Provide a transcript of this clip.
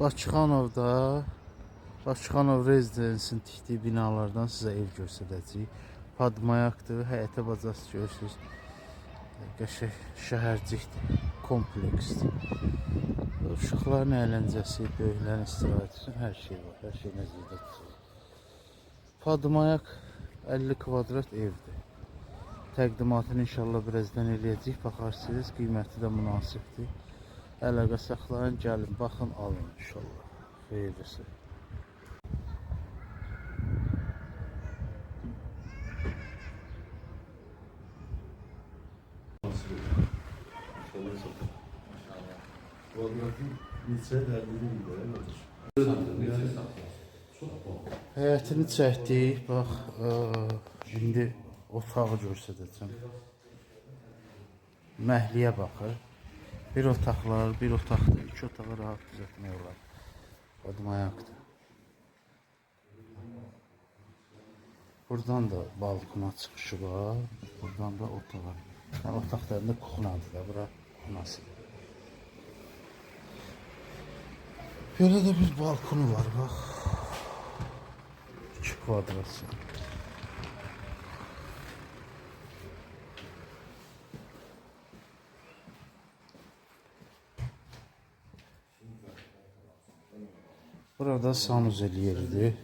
Bakıxanovda Bakıxanov rezidensin tikdiyi binalardan sizə ev göstərəcəyik. Padmayaqdır, həyətə bacası görürsünüz. Qəşəng şəhərcikdir, kompleksdir. Uşaqların əyləncəsi, böyüklərin istirahəti üçün hər şey var. Hər şey nəzərdə tutulur. Padmayak 50 kvadrat evdir. Təqdimatını inşallah birazdan eləyəcəyik. Baxarsınız, qiyməti də münasibdir. Əlaqə saxlayın, gəlin, baxın, alın inşallah. Xeyirlisi. İnşallah satar. Kvadratın neçə 50 min liraya alır. Çok pahalı. Həyətini çəkdik. Bax, indi otağı göstərəcəm. Məhliyə baxır. Bir otaqlar, bir otaqdır, iki otağı rahat düzəltmək olar. Padmayaqdır. Buradan da balkona çıxışı var. Buradan da otağa. Yəni otaq deyəndə kuxunadır da, bura kuxunasıdır. Belə də bir balkonu var, bax. 2 kvadrat. Burada sanuzel yeridir.